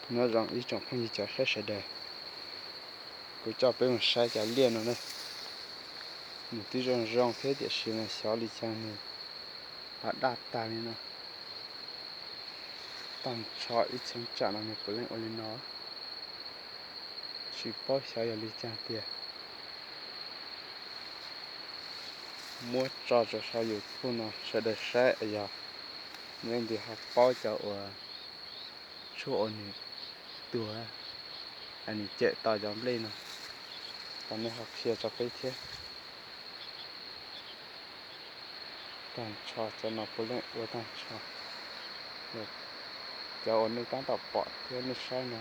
Nyob zoo ib tsoom phooj ywg cov saib sawv daws, kuv coj peb mus saib cov liaj no na. Nws twb zoo zoo thiab tiam sis mas xyov li cas nws ho daj tag li no. Tag nrho ib cheeb tsam no nws puav leej ua li no, tsis paub xyov yog li cas tiag. Muab tso rau saum YouTube no sawv daws saib, yog leej twg ho paub cov uas tshuaj ua nws tuag, nws cawm tau cov nplej no, los nej ho qhia rau peb thiab. Tag nrho cov no puav leej ua tag nrho, cov uas nej tab tom pom thiab nej saib no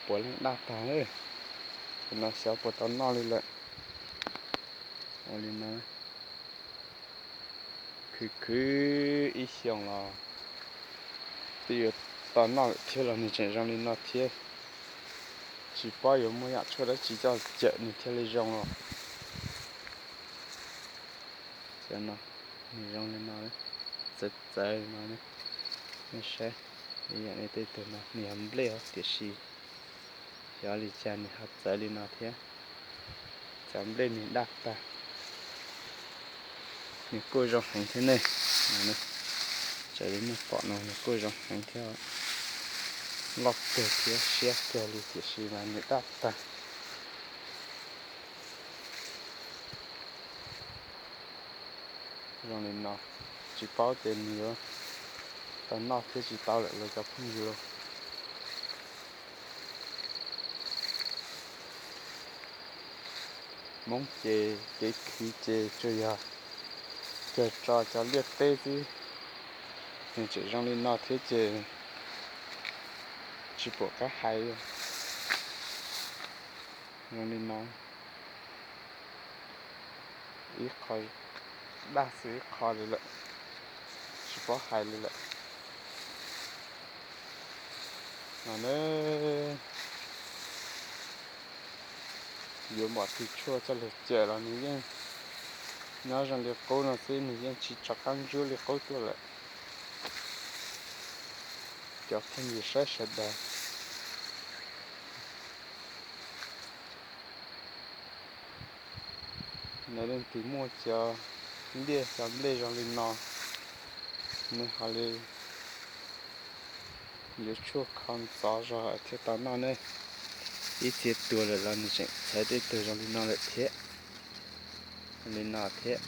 puav leej daj tag. Ces no xyov puas tau noj li lawm. Ua li no, khwv khwv ib xyoos los twb yuav tau noj lawm thiab los nws tseem zoo li no thiab. Tsis paub yuav muaj yam tshuaj dab tsi coj cawm nws thiaj li zoo los. Cov no nws zoo li no, txawv txawv li no. Nej saib, ib yam li tej tug no nws yog nplej os tiam sis xyov li cas nws ho txawv li no thiab. Cov nplej nws daj tag. Nws kuj zoo heev thiab ne. Raws li nej pom no nws kuj zoo heev thiab, loj kawg thiab siab kawg li tiam sis mas nws daj tag. Zoo li no, tsis paub tias nws yuav tau noj thiab tsis tau lawm los cov phooj ywg. Hmoob ces kev khwv ces tsuas yog cog tso cov liaj teb xwb, nws tseem zoo li no thiab ces tsis pom qab hais. Zoo li no, ib qho daj xwb ib qho li lawm, tsis paub hais li lawm. No ne, yuav npom tus tshuaj coj los cawm los nws yeej nyob zoo li qub no xwb, nws yeej tsis rov qab ntsub li qub tuaj lawm. Cov phooj ywg saib sawv daws, nej leej twg muaj cov liaj cov nplej zoo li no, nej ho li yuav tshuaj kho ntxov zog thiaj tau noj ne. Ib txhia tuag lawm los nws tseem txhawv tej tug zoo li no lawm thiab. Li no thiab.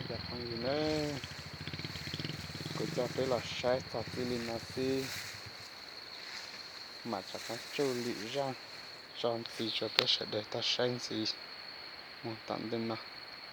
Cov phooj ywg na, kuv coj peb los saib txog txij li no xwb, mam rov qab tsuj lwm zaj tso ntxiv rau peb sawv daws tau saib ntxiv mus tom ntej no.